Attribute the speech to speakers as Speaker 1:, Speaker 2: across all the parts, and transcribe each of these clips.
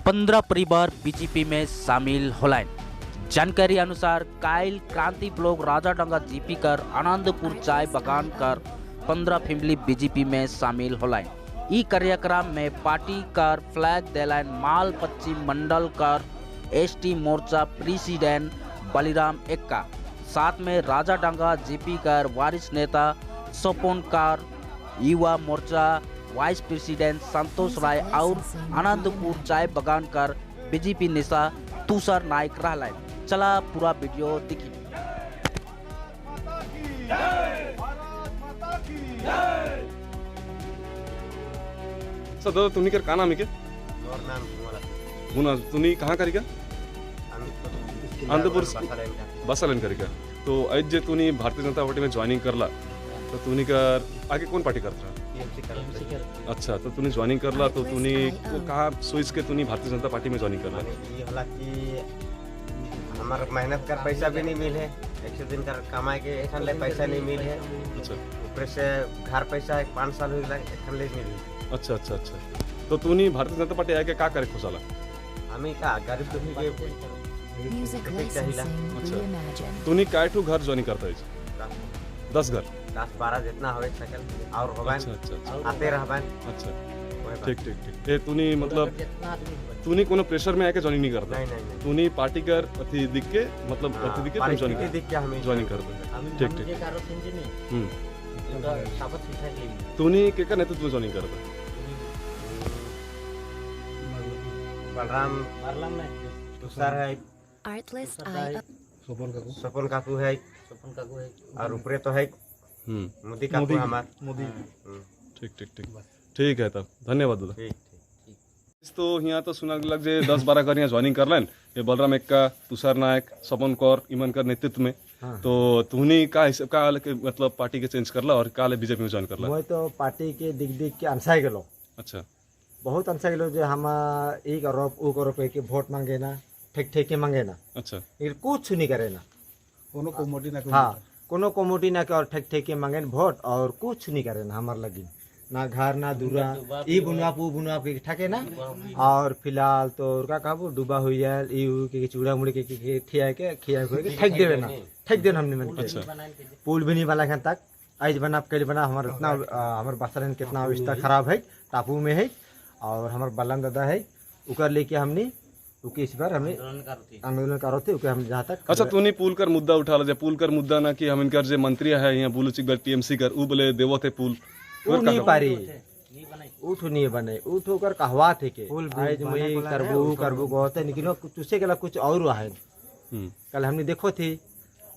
Speaker 1: 15 परिवार बीजेपी में शामिल होलाइन। जानकारी अनुसार काइल क्रांति ब्लॉक राजाडांगा जीपी कर आनंदपुर चाय बागान कर 15 फैमिली बीजेपी में शामिल होलाइन। ई कार्यक्रम में पार्टी कर फ्लैग देलाइन माल पश्चिम मंडल कर एसटी मोर्चा प्रेसिडेंट बलिराम एक्का, साथ में राजाडांगा जीपी कर वरिष्ठ नेता सपन कर, युवा मोर्चा वाइस प्रेसिडेंट संतोष राय और आनंदपुर चाय बागान कर बीजेपी नेता तुषार नायक रहलाइन। चला पूरा वीडियो देखी।
Speaker 2: सर दादा तुनी कर का नाम है के?
Speaker 3: मोर नाम
Speaker 2: मुना। तुनी कहाँ करी का? आनंदपुर बसालन करी का। तो आज जे तुनी भारतीय जनता पार्टी में ज्वाइनिंग करला तो तुनी कर आगे कौन पार्टी करता रहा? अच्छा, तो तूने ज्वाइनिंग करला तो तूने कहाँ स्विच के तूने भारतीय जनता पार्टी में ज्वाइनिंग करला?
Speaker 3: ये होला कि हमार मेहनत कर पैसा भी नहीं मिले, 100 दिन कर कमाए के एखन ले पैसा नहीं मिले। अच्छा, ऊपर से घर पैसा 5 साल हो गया एखन ले नहीं मिले।
Speaker 2: अच्छा अच्छा अच्छा, तो तूने भारतीय जनता पार्टी आके का करे खोसाला?
Speaker 3: हमें का गरीब दुखी के चाहिए।
Speaker 2: अच्छा, तूने काय ठू घर ज्वाइनिंग करता है? 10 घर,
Speaker 3: 10-12 जितना होवे सकल और होवन।
Speaker 2: अच्छा अच्छा,
Speaker 3: आते रहबन।
Speaker 2: अच्छा, ठीक ठीक ठीक। ए तूने मतलब तूने कोनो प्रेशर में आके ज्वाइनिंग नहीं करता?
Speaker 3: नहीं नहीं,
Speaker 2: तूने पार्टी कर अथी दिख के मतलब अथी दिख के तुम ज्वाइनिंग
Speaker 3: दिख के हमें
Speaker 2: ज्वाइनिंग करता। ठीक ठीक। तूने के का नेतृत्व में ज्वाइनिंग करता?
Speaker 3: बलराम तुषार है, सपन काकू है, और ऊपरे तो है मोदी काकू हमार
Speaker 2: मोदी। ठीक ठीक ठीक ठीक है तब, धन्यवाद दादा।
Speaker 3: ठीक ठीक।
Speaker 2: तो यहाँ तो सुना लग जे 10-12 कर यहाँ ज्वाइनिंग कर लेन ये बलराम एक्का, तुषार नायक, सपन कौर इमन कर नेतृत्व में।
Speaker 4: हाँ।
Speaker 2: तो तुहनी का हिसाब का मतलब पार्टी के चेंज करला और का बीजेपी में ज्वाइन करला?
Speaker 4: मैं तो पार्टी के दिख दिख के अनसाई गेलो।
Speaker 2: अच्छा,
Speaker 4: बहुत अनसाई गेलो जे हम ई करो ऊ करो कह के वोट मांगे ना, ठेक ठेक के मांगे ना।
Speaker 2: अच्छा,
Speaker 4: लेकिन कुछ नहीं करे ना,
Speaker 5: कोनो कमोटी ना।
Speaker 4: हाँ, कोनो कमोटी ना के और ठेक ठेक के मांगे वोट और कुछ नहीं करे ना हमार लगी ना घर ना दूरा ई बुनवा ऊ बुनवा के ठके ना। और फिलहाल तो का कहबो डूबा हो जाए ई के चूड़ा मुड़ी के खिया के खिया के ठक देवे ना, ठक देना हमने मन के।
Speaker 2: अच्छा,
Speaker 4: पुल भी नहीं बना एखन तक, आज बना कल बना। हमार इतना हमार बसरन कितना अवस्था खराब है, टापू में है। और हमार बलम दादा है उकर लेके हमने उके इस बार हमने आंदोलन करो थे उके हम जहाँ तक।
Speaker 2: अच्छा, तूने पुल कर मुद्दा उठा ला, पुल कर मुद्दा ना कि हम इनकर जे मंत्री है यहाँ बुलू चिक टीएमसी कर उ बोले देवो थे पुल
Speaker 4: उ नहीं पारी, उठ नहीं बने, उठ होकर कहवा थे के आज मैं करबू करबू कहते, लेकिन तुसे के कुछ और है। कल हमने देखो थी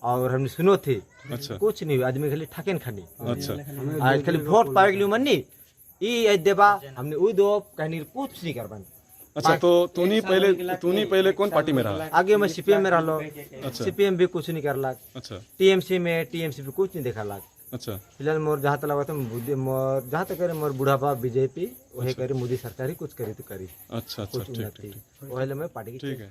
Speaker 4: और हमने सुनो थी।
Speaker 2: अच्छा,
Speaker 4: कुछ नहीं, आदमी खाली ठकेन खानी।
Speaker 2: अच्छा,
Speaker 4: आज खाली वोट पाए के मन्नी ई आज देबा हमने उ दो कहनी कुछ नहीं करबन।
Speaker 2: अच्छा, तो तूनी पहले कौन पार्टी में रहा?
Speaker 4: आगे मैं सीपीएम में रहलो।
Speaker 2: अच्छा,
Speaker 4: सीपीएम भी कुछ नहीं करला।
Speaker 2: अच्छा,
Speaker 4: टीएमसी में टीएमसी भी कुछ नहीं देखा।
Speaker 2: अच्छा,
Speaker 4: फिलहाल मोर जहाँ तक लगा मोर जहाँ तक करे मोर बुढ़ापा बीजेपी वही करे, मोदी सरकार ही कुछ करी तो करी।
Speaker 2: अच्छा अच्छा, ठीक ठीक,
Speaker 4: वही मैं पार्टी की
Speaker 2: ठीक है।